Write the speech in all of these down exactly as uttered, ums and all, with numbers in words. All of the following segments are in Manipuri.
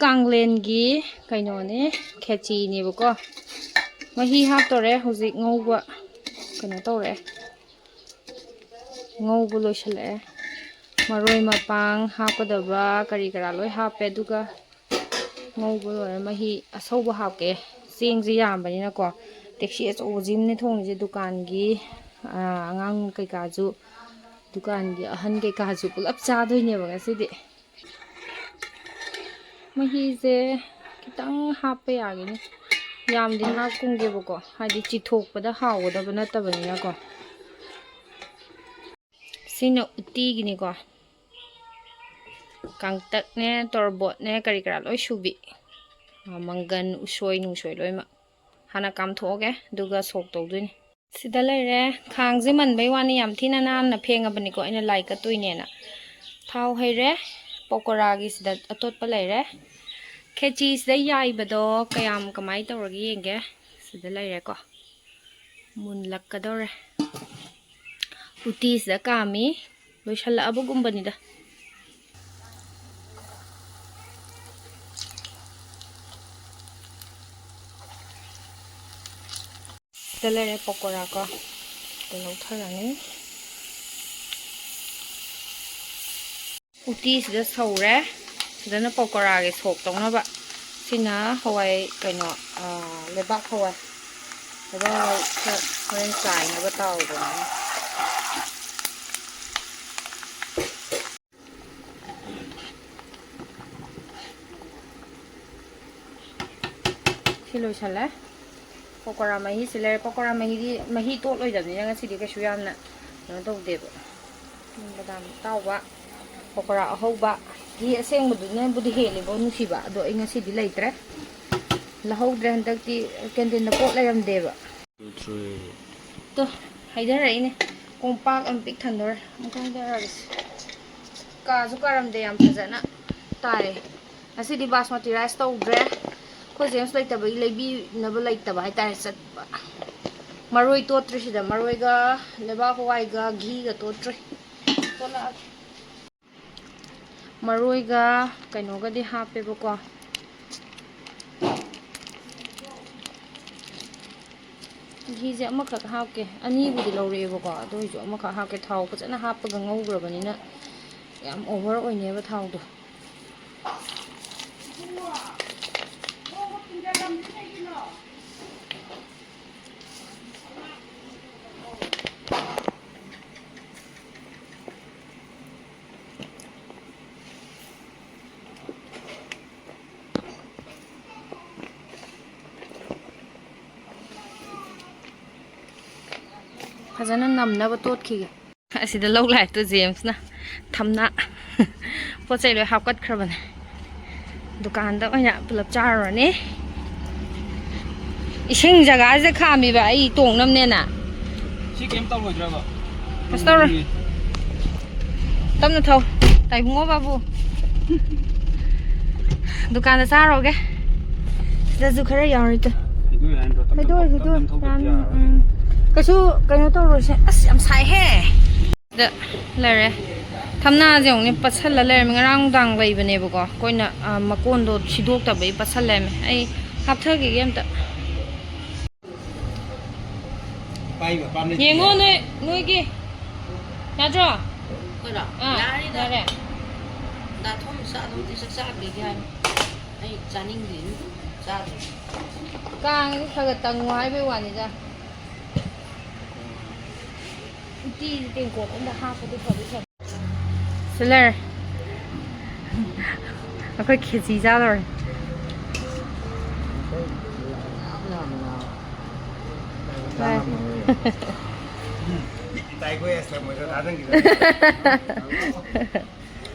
ꯀꯥꯡꯂꯦꯟꯒꯤ ꯀꯩꯅꯣꯅꯦ, ꯈꯦꯆꯤꯅꯦꯕꯀꯣ꯫ ꯃꯍꯤ ꯍꯥꯞꯇꯣꯔꯦ ꯍꯧꯖꯤꯛ ꯉꯧꯕ꯫ ꯀꯩꯅꯣ ꯇꯧꯔꯦ, ꯉꯧꯕ ꯂꯣꯏꯁꯤꯜꯂꯛꯑꯦ꯫ ꯃꯔꯣꯏ ꯃꯄꯥꯡ ꯍꯥꯞꯀꯗꯕ ꯀꯔꯤ ꯀꯔꯥ ꯂꯣꯏ ꯍꯥꯞꯄꯦ꯫ ꯑꯗꯨꯒ ꯉꯧꯕ ꯂꯣꯏꯔ ꯃꯍꯤ ꯑꯁꯧꯕ ꯍꯥꯞꯀꯦ꯫ ꯆꯦꯡꯁꯦ ꯌꯥꯝꯕꯅꯤꯅꯀꯣ꯫ ꯇꯦꯛꯁꯤ ꯑꯆꯧꯕꯁꯤꯃꯅꯦ ꯊꯣꯡꯉꯤꯁꯦ꯫ ꯗꯨꯀꯥꯟꯒꯤ, ꯑꯥ, ꯑꯉꯥꯡ ꯀꯩꯀꯥꯁꯨ, ꯗꯨꯀꯥꯟꯒꯤ ꯑꯍꯟ ꯀꯩꯀꯥꯁꯨ ꯄꯨꯂꯞ ꯆꯥꯗꯣꯏꯅꯦꯕ ꯉꯁꯤꯗꯤ꯫ ꯃꯍꯤꯁꯦ ꯈꯤꯇꯪ ꯍꯥꯞꯄ ꯌꯥꯒꯤꯅꯤ꯫ ꯌꯥꯝꯗꯤ ꯍꯥꯞꯀꯨꯝꯒꯦꯕꯀꯣ, ꯍꯥꯏꯗꯤ ꯆꯤꯊꯣꯛꯄꯗ ꯍꯥꯎꯒꯗꯕ ꯅꯠꯇꯕꯅꯤꯅꯀꯣ꯫ ꯁꯤꯅ ꯎꯇꯤꯒꯤꯅꯤꯀꯣ꯫ ꯀꯥꯡꯇꯛꯅꯦ, ꯇꯣꯔꯕꯣꯠꯅꯦ, ꯀꯔꯤ ꯀꯔꯥ ꯂꯣꯏ ꯁꯨꯕꯤ꯫ ꯑ, ꯃꯪꯒꯟ, ꯎꯁꯣꯏ ꯅꯨꯡꯁꯣꯏ ꯂꯣꯏꯃꯛ꯫ ꯍꯥꯟꯅ ꯀꯥꯝꯊꯣꯛꯑꯒꯦ, ꯑꯗꯨꯒ ꯁꯣꯛ ꯇꯧꯗꯣꯏꯅꯤ꯫ ꯁꯤꯗ ꯂꯩꯔꯦ꯫ ꯈꯥꯡꯁꯦ ꯃꯟꯕꯩ ꯋꯥꯅꯤ, ꯌꯥꯝ ꯊꯤꯅ ꯅꯥꯟꯅ ꯐꯦꯡꯉꯕꯅꯤꯀꯣ ꯑꯩꯅ ꯂꯥꯏ ꯀꯠꯇꯣꯏꯅꯦꯅ꯫ ꯊꯥꯎ ꯍꯩꯔꯦ꯫ ꯄꯀꯣꯔꯥꯒꯤ ꯁꯤꯗ ꯑꯇꯣꯠꯄ ꯂꯩꯔꯦ꯫ ꯈꯦꯆꯤꯁꯤꯗ ꯌꯥꯏꯕꯗꯣ ꯀꯌꯥꯝ ꯀꯃꯥꯏꯅ ꯇꯧꯔꯒꯦ ꯌꯦꯡꯒꯦ꯫ ꯁꯤꯗ ꯂꯩꯔꯦꯀꯣ꯫ ꯃꯨꯜꯂꯛꯀꯗꯧꯔꯦ꯫ ꯎꯇꯤꯁꯤꯗ ꯀꯥꯝꯃꯤ꯫ ꯂꯣꯏꯁꯜꯂꯛꯑꯕꯒꯨꯝꯕꯅꯤꯗ꯫ ꯁꯤꯗ ꯂꯩꯔꯦ ꯄꯀꯣꯔꯥ ꯀꯣ꯫ ꯁꯤꯗ ꯂꯧꯊꯔꯅꯤ꯫ ꯎꯇꯤꯁꯤꯗ ꯁꯧꯔꯦ꯫ ꯁꯤꯗꯅ ꯄꯀꯣꯔꯥꯒꯤ ꯁꯣꯛ ꯇꯧꯅꯕ꯫ ꯁꯤꯅ ꯍꯋꯥꯏ ꯀꯩꯅꯣ, ꯑꯥ, ꯂꯩꯕꯥꯛ ꯍꯋꯥꯏ꯫ ꯂꯩꯕꯥꯛ ꯍꯋꯥꯏ ꯈꯔ ꯍꯣꯔꯦꯟ ꯆꯥꯏꯅꯕ ꯇꯥꯎꯗꯅ꯫ ꯁꯤ ꯂꯣꯏꯁꯜꯂꯦ꯫ ꯄꯀꯣꯔꯥ ꯃꯍꯤꯁꯤ ꯂꯩꯔꯦ꯫ ꯄꯀꯣꯔꯥ ꯃꯍꯤꯗꯤ, ꯃꯍꯤ ꯇꯣꯠꯂꯣꯏꯗꯕꯅꯤꯅ ꯉꯁꯤꯗꯤ ꯀꯩꯁꯨ ꯌꯥꯝꯅ ꯀꯩꯅꯣ ꯇꯧꯗꯦꯕ꯫ ꯕꯗꯥꯝ ꯑꯇꯥꯎꯕ, ꯄꯀꯣꯔꯥ ꯑꯍꯧꯕ꯫ ꯁꯤ ꯑꯁꯦꯡꯕꯗꯨꯅꯕꯨꯗꯤ ꯍꯦꯜꯂꯦꯕ ꯅꯨꯡꯁꯤꯕ, ꯑꯗꯣ ꯑꯩ ꯉꯁꯤꯗꯤ ꯂꯩꯇ꯭ꯔꯦ, ꯂꯧꯍꯧꯗ꯭ꯔꯦ꯫ ꯍꯟꯗꯛꯇꯤ ꯀꯦꯟꯇꯤꯟꯗ ꯄꯣꯠ ꯂꯩꯔꯝꯗꯦꯕ꯫ ꯇꯨ, ꯍꯩꯊꯔꯛꯏꯅꯦ꯫ ꯀꯣꯝꯄꯥꯛ ꯑꯃ ꯄꯤꯛ ꯊꯟꯗꯣꯔꯦ꯫ ꯑꯃꯨꯛꯀ ꯍꯩꯊꯔꯛꯑꯒꯦ꯫ ꯀꯥꯁꯨ ꯀꯥꯔꯝꯗꯦ, ꯌꯥꯝ ꯐꯖꯅ ꯇꯥꯏ꯫ ꯉꯁꯤꯗꯤ ꯕꯥꯁꯃꯇꯤ ꯔꯥꯏꯁ ꯇꯧꯗ꯭ꯔꯦ꯫ ꯑꯩꯈꯣꯏ ꯖꯦꯝꯁ ꯂꯩꯇꯕꯒꯤ ꯂꯩꯕꯤꯅꯕ ꯂꯩꯇꯕ ꯍꯥꯏꯇꯥꯔꯦ ꯆꯠꯄ꯫ ꯃꯔꯣꯏ ꯇꯣꯠꯇ꯭ꯔꯤ ꯁꯤꯗ꯫ ꯃꯔꯣꯏꯒ ꯂꯩꯕꯥꯛ ꯍꯋꯥꯏꯒ ꯘꯤꯒ ꯇꯣꯠꯇ꯭ꯔꯤ꯫ ꯇꯣꯠꯂꯛꯑꯒꯦ꯫ ꯃꯔꯣꯏꯒ ꯀꯩꯅꯣꯒꯗꯤ ꯍꯥꯞꯄꯦꯕꯀꯣ꯫ ꯘꯤꯁꯦ ꯑꯃꯈꯛ ꯍꯥꯞꯀꯦ, ꯑꯅꯤꯕꯨꯗꯤ ꯂꯧꯔꯛꯑꯦꯕꯀꯣ, ꯑꯗꯨ ꯑꯣꯏꯔꯁꯨ ꯑꯃꯈꯛ ꯍꯥꯞꯀꯦ꯫ ꯊꯥꯎ ꯐꯖꯅ ꯍꯥꯞꯄꯒ ꯉꯧꯈ꯭ꯔꯕꯅꯤꯅ ꯌꯥꯝ over ꯑꯣꯏꯅꯦꯕ ꯊꯥꯎꯗꯣ꯫ ꯐꯖꯅ ꯅꯝꯅꯕ ꯇꯣꯠꯈꯤꯒꯦ꯫ ꯑꯁꯤꯗ ꯂꯧ ꯂꯥꯛꯑꯦ ꯇꯨ ꯖꯦꯝꯁꯅ ꯊꯝꯅꯥ꯫ ꯄꯣꯠ ꯆꯩ ꯂꯣꯏ ꯍꯥꯞꯀꯠꯈ꯭ꯔꯕꯅꯦ꯫ ꯗꯨꯀꯥꯟꯗ ꯑꯣꯏꯅ ꯄꯨꯂꯞ ꯆꯥꯔꯨꯔꯅꯤ꯫ ꯏꯁꯤꯡ ꯖꯒꯥꯁꯤꯗ ꯈꯥꯝꯃꯤꯕ ꯑꯩ ꯇꯣꯡꯅꯕꯅꯦꯅ꯫ ꯁꯤ ꯀꯩꯝ ꯇꯧꯔꯣꯏꯗ꯭ꯔꯕ? ꯀꯩꯁꯨ ꯇꯧꯔꯣꯏ꯫ ꯇꯞꯅ ꯊꯧ꯫ ꯇꯥꯏꯕꯨꯡꯉꯣ ꯕꯥꯕꯨ꯫ ꯗꯨꯀꯥꯟꯗ ꯆꯥꯔꯨꯔꯒꯦ꯫ ꯁꯤꯗꯁꯨ ꯈꯔ ꯌꯥꯎꯔꯤꯗꯣ꯫ ꯍꯩꯗꯣꯛꯑꯦ ꯍꯥꯏ ꯅꯠꯇ꯭ꯔꯣ? ꯇꯞ ꯇꯞ ꯍꯩꯗꯣꯛꯑꯦ, ꯇꯞ ꯍꯩꯗꯣꯛꯑꯦ꯫ ꯇꯞ ꯊꯧꯗ꯭ꯔꯗꯤ ꯌꯥꯝ, ꯌꯥꯔꯔꯣꯏ꯫ ꯎꯝ꯫ ꯀꯩꯁꯨ ꯀꯩꯅꯣ ꯇꯧꯔꯣꯏꯁꯦ꯫ ꯑꯁ, ꯌꯥꯝ ꯁꯥꯏꯍꯦ꯫ ꯁꯤꯗ ꯂꯩꯔꯦ꯫ ꯊꯝꯅꯥꯁꯦ ꯑꯃꯨꯛꯅꯦ ꯄꯠꯁꯜꯂ ꯂꯩꯔꯝꯃꯦ꯫ ꯉꯔꯥꯡ ꯅꯨꯡꯗꯥꯡ ꯂꯩꯕꯅꯦꯕꯀꯣ꯫ ꯑꯩꯈꯣꯏꯅ, ꯑ, ꯃꯀꯣꯟꯗꯣ ꯁꯤꯗꯣꯛꯇꯕꯩ ꯄꯠꯁꯜ ꯂꯩꯔꯝꯃꯦ꯫ ꯑꯩ ꯍꯥꯞꯊꯈꯤꯒꯦ ꯑꯝꯇ꯫ ꯄꯥꯏꯕ ꯄꯥꯝ ꯂꯩꯇꯦ꯫ ꯌꯦꯡꯉꯣ ꯅꯣꯏ, ꯅꯣꯏꯒꯤ꯫ ꯌꯥꯗ꯭ꯔꯣ? ꯑꯩꯈꯣꯏꯔꯣ? ꯑꯥ, ꯌꯥꯔꯦꯗ꯫ ꯌꯥꯔꯦ꯫ ꯗꯥ ꯊꯣꯃꯁ ꯑꯗꯨꯝꯗꯤ ꯆꯥꯛ ꯆꯥꯈ꯭ꯔꯦꯗꯤ ꯍꯥꯏ꯫ ꯑꯩ ꯆꯥꯅꯤꯡꯗꯦ, ꯆꯥꯗ꯭ꯔꯦ꯫ ꯀꯥꯡꯁꯦ ꯈꯔ ꯈꯔ ꯇꯪꯉꯨ ꯍꯥꯏꯕꯩ ꯋꯥꯅꯤꯗ꯫ ꯎꯇꯤꯁꯦ ꯇꯦꯡꯀꯣꯠ ꯑꯝꯗ ꯍꯥꯞꯄꯗꯤ ꯐꯗꯤ ꯐꯕ꯫ ꯁꯤ ꯂꯩꯔꯦ꯫ ꯑꯩꯈꯣꯏ ꯈꯦꯆꯤ ꯆꯥꯗꯧꯔꯦ꯫ ꯏꯇꯥꯏꯈꯣꯏ ꯑꯁ ꯃꯣꯏꯗ ꯊꯥꯖꯤꯟꯈꯤꯗꯣꯏꯅꯦ꯫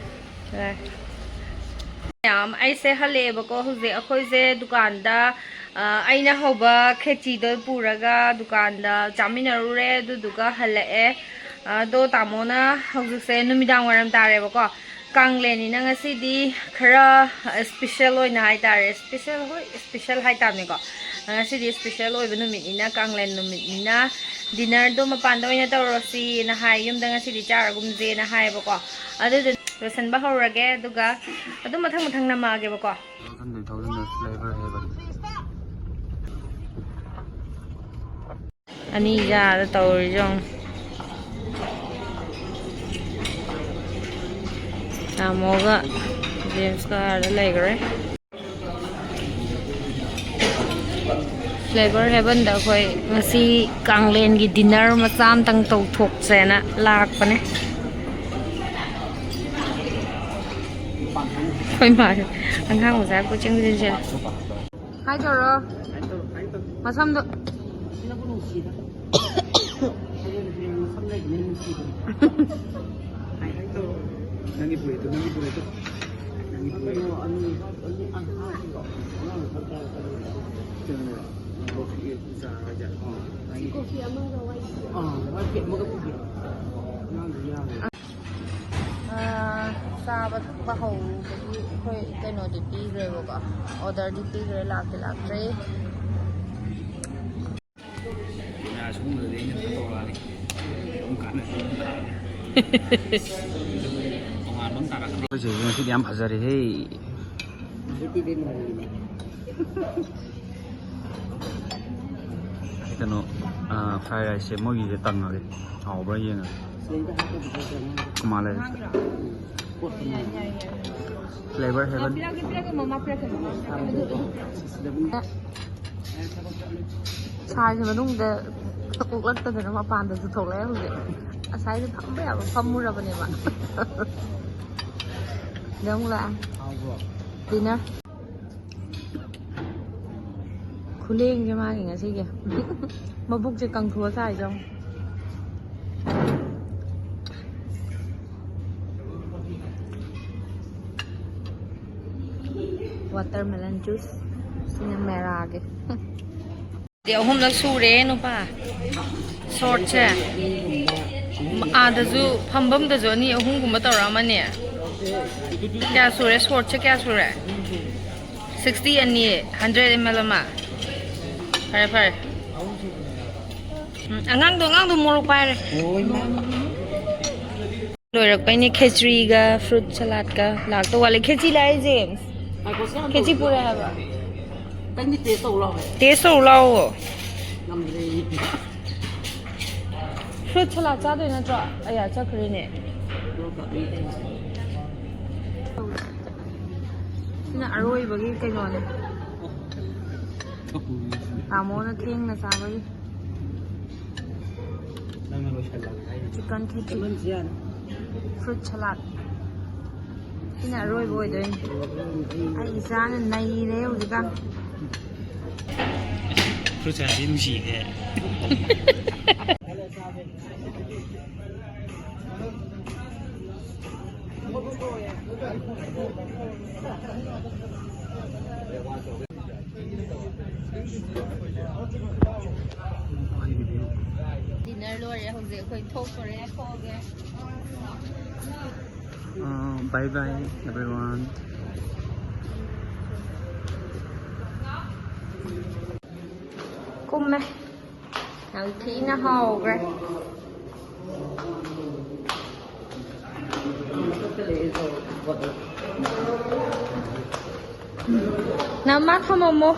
ꯃꯌꯥꯝ, ꯑꯩꯁꯦ ꯍꯜꯂꯛꯑꯦꯕꯀꯣ꯫ ꯍꯧꯖꯤꯛ ꯑꯩꯈꯣꯏꯁꯦ ꯗꯨꯀꯥꯟꯗ, ꯑ, ꯑꯩꯅ ꯍꯧꯕ ꯈꯦꯆꯤꯗꯣ ꯄꯨꯔꯒ ꯗꯨꯀꯥꯟꯗ ꯆꯥꯃꯤꯟꯅꯔꯨꯔꯦ꯫ ꯑꯗꯨꯗꯨꯒ ꯍꯜꯂꯛꯑꯦ꯫ ꯑꯗꯣ ꯇꯥꯃꯣꯅ ꯍꯧꯖꯤꯛꯁꯦ ꯅꯨꯃꯤꯗꯥꯡ ꯋꯥꯏꯔꯝ ꯇꯥꯔꯦꯕꯀꯣ꯫ ꯀꯥꯡꯂꯦꯟꯅꯤꯅ ꯉꯁꯤꯗꯤ ꯈꯔ special ꯑꯣꯏꯅ ꯍꯥꯏꯇꯥꯔꯦ, special, ꯍꯣꯏ, special ꯍꯥꯏꯇꯥꯕꯅꯤꯀꯣ꯫ ꯉꯁꯤꯗꯤ special ꯑꯣꯏꯕ ꯅꯨꯃꯤꯠꯅꯤꯅ, ꯀꯥꯡꯂꯦꯟ ꯅꯨꯃꯤꯠꯅꯤꯅ dinnerꯗꯣ ꯃꯄꯥꯟꯗ ꯑꯣꯏꯅ ꯇꯧꯔꯁꯤꯅ ꯍꯥꯏ꯫ ꯌꯨꯝꯗ ꯉꯁꯤꯗꯤ ꯆꯥꯔꯒꯨꯝꯁꯦꯅ ꯍꯥꯏꯌꯦꯕꯀꯣ꯫ ꯑꯗꯨꯗꯨꯅ ꯂꯣꯏꯁꯤꯟꯕ ꯍꯧꯔꯒꯦ, ꯑꯗꯨꯒ ꯑꯗꯨꯝ ꯃꯊꯪ ꯃꯊꯪ ꯅꯝꯃꯛꯑꯒꯦꯕꯀꯣ꯫ ꯊꯥꯎꯖꯟꯗ ꯊꯥꯎꯖꯟꯗ ꯐ꯭ꯂꯦꯚꯔ ꯍꯦꯕꯟ꯫ ꯑꯅꯤ ꯌꯥꯗ ꯇꯧꯔꯤꯁꯦ ꯌꯦꯡꯉꯨ꯫ ꯇꯥꯃꯣꯒ ꯖꯦꯝꯁꯀ ꯑꯥꯗ ꯂꯩꯈ꯭ꯔꯦ꯫ ꯐ꯭ꯂꯦꯚꯔ ꯍꯦꯕꯟꯗ ꯑꯩꯈꯣꯏ ꯉꯁꯤ ꯀꯥꯡꯂꯦꯟꯒꯤ ꯗꯤꯟꯅꯔ ꯃꯆꯥ ꯑꯃꯇꯪ ꯇꯧꯊꯣꯛꯁꯦꯅ ꯂꯥꯛꯄꯅꯦ꯫ ꯑꯩꯈꯣꯏ ꯃꯥꯁꯦ ꯑꯉꯥꯡ ꯃꯆꯥ ꯀꯣꯏꯆꯦꯟ ꯆꯦꯟꯁꯤꯜꯂꯦ꯫ ꯍꯥꯏ ꯇꯧꯔꯣ꯫ ꯃꯁꯝꯗꯣ꯫ ꯅꯪꯒꯤ ꯄꯨꯔꯤꯠꯇꯣ, ꯅꯪꯒꯤ ꯄꯨꯔꯤꯠꯇꯣ, ꯅꯪꯒꯤ ꯄꯨꯔꯤꯠꯇꯣ꯫ ꯀꯩꯅꯣꯅꯦ, ꯀꯣꯐꯤ ꯆꯥ ꯍꯥꯏꯁꯦ꯫ ꯑꯥ, ꯅꯪꯒꯤ ꯀꯣꯐꯤ ꯑꯃꯒ ꯋꯥꯏꯠ ꯇꯤ꯫ ꯑꯥ, ꯋꯥꯏꯠ ꯇꯤ ꯑꯃꯒ ꯄꯨꯕꯤꯔꯣ꯫ ꯑꯉꯥꯡꯗꯤ ꯌꯥꯔꯣꯏ꯫ ꯑꯥ, ꯆꯥꯕ ꯊꯛꯄ ꯍꯧꯕꯒꯤ ꯑꯩꯈꯣꯏ ꯀꯩꯅꯣꯗꯤ ꯄꯤꯈ꯭ꯔꯦꯕꯀꯣ, ꯑꯣꯔꯗꯔꯗꯤ ꯄꯤꯈ꯭ꯔꯦ, ꯂꯥꯛꯇꯤ ꯂꯥꯛꯇ꯭ꯔꯤ꯫ ꯀꯦꯃꯦꯔꯥ ꯁꯤꯒꯨꯝꯕꯗꯗꯤ ꯑꯩꯅ ꯈꯔ ꯇꯧꯔꯛꯑꯅꯤ꯫ ꯑꯗꯨꯝ ꯀꯥꯟꯅ ꯇꯣꯉꯥꯟꯕ ꯑꯃ ꯇꯥꯔꯛꯀꯅꯤ꯫ ꯑꯩꯈꯣꯏ ꯆꯦꯁꯦ ꯉꯁꯤꯗꯤ ꯌꯥꯝ ꯐꯖꯔꯦꯍꯦ꯫ ꯀꯩꯅꯣ, ꯑꯥ, ꯐ꯭ꯔꯥꯏ ꯔꯥꯏꯁꯁꯦ ꯃꯣꯏꯒꯤꯁꯦ ꯇꯪꯉꯒꯦ꯫ ꯍꯥꯎꯕ꯭ꯔꯥ ꯌꯦꯡꯉꯒꯦ꯫ ꯀꯃꯥꯏꯅ ꯂꯩꯔꯦ? Flavour heaven. ꯁꯥꯏꯁ ꯃꯅꯨꯡꯗ ꯑꯣꯛꯂꯛꯇꯗꯅ ꯃꯄꯥꯟꯗꯁꯨ ꯊꯣꯛꯂꯛꯑꯦ ꯍꯧꯖꯤꯛ꯫ ꯉꯁꯥꯏꯗꯤ ꯐꯝꯕ ꯌꯥꯕ ꯐꯝꯃꯨꯔꯕꯅꯦꯕ꯫ ꯗ ꯑꯃꯨꯛ ꯂꯥꯛꯑꯦ꯫ ꯗꯤꯅꯔ꯫ ꯈꯨꯂꯦꯡꯁꯦ ꯃꯥꯒꯤ ꯉꯁꯤꯒꯤ꯫ ꯃꯕꯨꯛꯁꯦ ꯀꯪꯊꯣꯛꯑ ꯆꯥꯏꯗꯣ꯫ Watermelon juice꯫ ꯁꯤꯅ ꯃꯦꯔꯥꯒꯤ꯫ ꯑꯍꯨꯝꯂꯛ ꯁꯨꯔꯦ ꯅꯨꯄꯥ꯫ ꯁꯣꯔꯠꯁꯦ꯫ ꯑꯥꯗꯁꯨ ꯐꯝꯐꯝꯗꯁꯨ ꯑꯅꯤ ꯑꯍꯨꯝꯒꯨꯝꯕ ꯇꯧꯔꯛꯑꯃꯅꯤ꯫ ꯀꯌꯥ ꯁꯨꯔꯦ? ꯁꯣꯔꯠꯁꯦ ꯀꯌꯥ ꯁꯨꯔꯦ? ꯁꯤꯛꯁꯇꯤ ꯑꯅꯤ, ꯍꯟꯗ꯭ꯔꯦꯠ ꯑꯦꯝ ꯑꯦꯜ ꯑꯃ꯫ ꯐꯔꯦ, ꯐꯔꯦ꯫ ꯎꯝ, ꯑꯉꯥꯡꯗꯣ, ꯑꯉꯥꯡꯗꯣ ꯃꯣꯔꯣꯛ ꯄꯥꯏꯔꯦ꯫ ꯂꯣꯏꯔꯛꯄꯩꯅꯦ ꯈꯦꯆ꯭ꯔꯤꯒ ꯐ꯭ꯔꯨꯠ ꯁꯂꯥꯗꯀ ꯂꯥꯛꯇꯧ ꯋꯥꯠꯂꯦ꯫ ꯈꯦꯆ꯭ꯔꯤ ꯂꯥꯛꯑꯦ ꯖꯦꯝꯁ꯫ ꯉꯥꯏꯈꯣ, ꯁꯤ ꯍꯥꯟꯅ ꯈꯦꯆ꯭ꯔꯤ ꯇꯧꯕꯤꯌꯣ꯫ ꯄꯨꯔꯦ ꯍꯥꯏꯕ꯫ ꯇꯪꯗꯤ ꯇꯦꯁ ꯇꯧ ꯂꯥꯎ ꯍꯥꯏ꯫ ꯇꯦꯁ ꯇꯧ ꯂꯥꯛꯑꯣ꯫ ꯉꯝꯗ꯭ꯔꯦ ꯑꯩ꯫ ꯐ꯭ꯔꯨꯠ ꯁꯂꯥꯗ ꯆꯥꯗꯣꯏ ꯅꯠꯇ꯭ꯔꯣ? ꯑꯌꯥ ꯆꯠꯈ꯭ꯔꯦꯅꯦ꯫ ꯂꯣꯛꯀ ꯑꯗꯨꯝ ꯇꯧ꯫ ꯁꯤꯅ ꯑꯔꯣꯏꯕꯒꯤ ꯀꯩꯅꯣꯅꯦ꯫ ꯇꯥꯃꯣꯅ ꯊꯦꯡꯅ ꯆꯥꯕꯒꯤ꯫ ꯅꯪꯅ ꯂꯣꯏꯁꯜꯂꯒ ꯍꯥꯏꯔꯤꯁꯦ꯫ ꯆꯤꯛꯀꯟ ꯈꯦꯆ꯭ꯔꯤ꯫ ꯆꯤꯛꯀꯟꯁꯤ ꯌꯥꯅꯤ꯫ Fruit salad. ꯁꯤꯅ ꯑꯔꯣꯏꯕ ꯑꯣꯏꯗꯣꯏꯅꯤ꯫ ꯑꯩ ꯏꯆꯥꯅ ꯅꯩꯔꯦ ꯍꯧꯖꯤꯛꯀꯥꯟ꯫ ꯐ꯭ꯔꯨꯠ ꯁꯂꯥꯗꯇꯤ ꯅꯨꯡꯁꯤꯍꯦ꯫ ꯗꯤꯅꯔ ꯂꯣꯏꯔꯦ, ꯍꯧꯖꯤꯛ ꯑꯩꯈꯣꯏ ꯊꯣꯛꯇꯣꯔꯦ, ꯊꯣꯛꯑꯒꯦ꯫ Uh, bye bye, everyone. ꯀꯨꯝꯃꯦ꯫ ꯌꯥꯝ ꯊꯤꯅ ꯍꯥꯎꯈ꯭ꯔꯦ꯫ ꯅꯃꯥ ꯊꯝꯃꯝꯃꯣ꯫